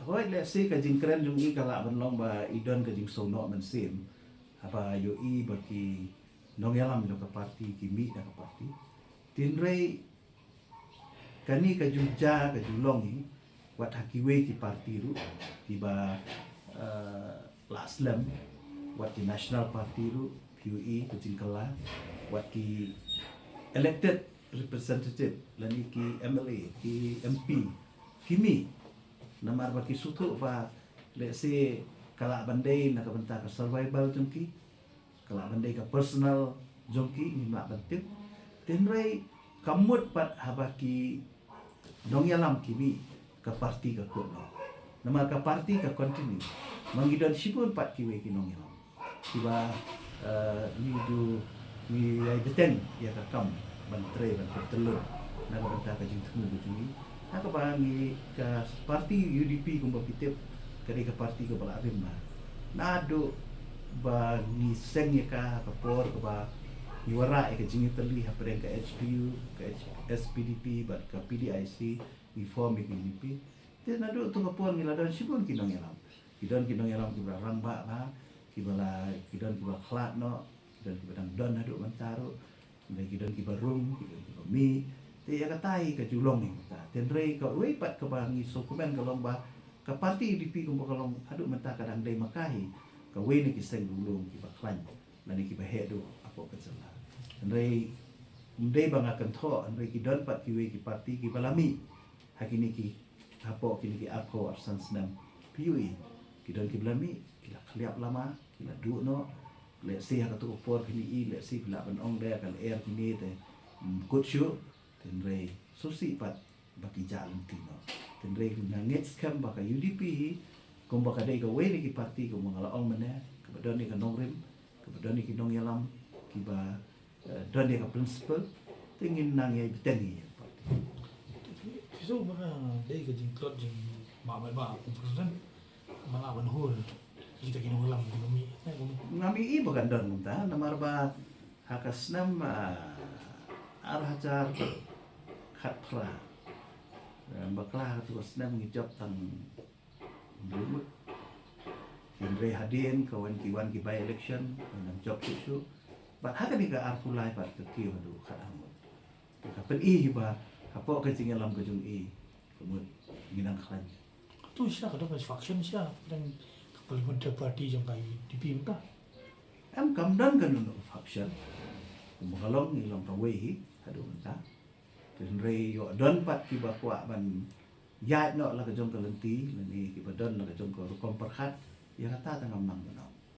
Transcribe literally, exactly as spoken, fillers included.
Hooid, lehse ka jingkren jong i ka lah ban long ba i don ka jingsngewnoh mynsiem haba ïohi ba ki nongïalam jong ka parti ki mih na ka parti. Hynrei kane ka ju jia ka ju long hi wat ha kiwei ki parti ruh kiba, eh, la slem, wat ki national party ruh, phi ïohi ka jingkylla, wat ki elected representative lane ki M L A, ki M P, ki mih. Namar ba ki sngewthuh ba lehse ka lah ban dei na ka bynta ka survival jong ki, ka lah ban dei ka personal jong ki, ngim lah ban tip. Hynrei ka mut pat haba ki nongïalam ki mih, ka parti ka kut noh. Namar ka parti ka continue. Ma ngi don shibun pat kiwei ki nongïalam kiba, eh, ngi ju, ngi ïai bteng ïa ka kam ban trei ban pyntyllun na ka bynta ka jingthmu ka jong ngi. Ha kaba ngi ka parti U D P kumba phi tip ka dei ka parti kaba la rim bha. Naduh ba ngi seng ïa ka ha ka por kaba ngi wanrah ïa ka jingïatylli hapdeng ka H P U, ka H-, S P D P bad ka P D I C, ngi form ïa ka U D P. Te naduh tu ka por ngi la don shibun ki nongïalam. Ki don ki nongïalam kiba la rangbah bha, kiba la, ki don kiba khlad noh, ki don kiba dang don haduh mynta ruh. Hynrei ki don kiba rung, ki don kiba mih. Te ïa kata hi ka ju long hi mynta. Hynrei kawei pat kaba ngi sngewkmen ka long ba ka parti U D P kumba ka long haduh mynta ka dang dei ma ka hi kawei na ki seng dulung kiba khlaiñ lane kiba heh duh hapoh ka jylla. Hynrei ym dei ba nga kynthoh, hynrei ki don pat kiwei ki parti kiba la mih ha kine ki, hapoh kine ki arphew arsan snem. Phi ïohi, ki don kiba la mih, ki la khliap lama, ki la duh noh. Lehse ha katu ka por phin ïohi, lehse phi lah ban ong da ka lyer kine te, mm, kut shuh. Hynrei sngewsih pat ba ki jah lynti noh. Hynrei nga ngeit skhem ba ka U D P hi kumba ka dei kawei na ki parti kumba nga la ong mynne, kaba don ïa ka nongrim, kaba don ïa ki nongïalam kiba, eh, don ïa ka principle, te ngin nang ïai bteng ïa ka parti. Phi sngew ba ka dei ka jingtlot jingmah paidbah, President, ba lah ban hur ïa kita ki nongïalam kumne? Ngam ïohi ba kan don kumta, namar ba ha ka snem, ah, ar hajar khatphra, eh, bakla ha katu ka snem ngi jop tang hynriew ngut. Hynrei hadien ka wan, ki wan ki by election, ngi nang jop shuh shuh. Bad ha kane ka arphew lai pat ka kiew haduh khatar ngut. Ka pyni hi ba hapoh ka jingïalam ka jong i, ka mut ngi nang khlaiñ. Tu shisha ka don ka faction shisha, don ka parliamentary party jong ka U D P mynta. Em, kam don kano kano ka faction. Kumba ka long, ngi long kawei hi haduh mynta. Hynrei ïoh don pat kiba kwah ban ïaid noh la ka jong ka lynti, lane kiba don la ka jong ka rukom pyrkhat, ïa kata te ngam nang ban ong.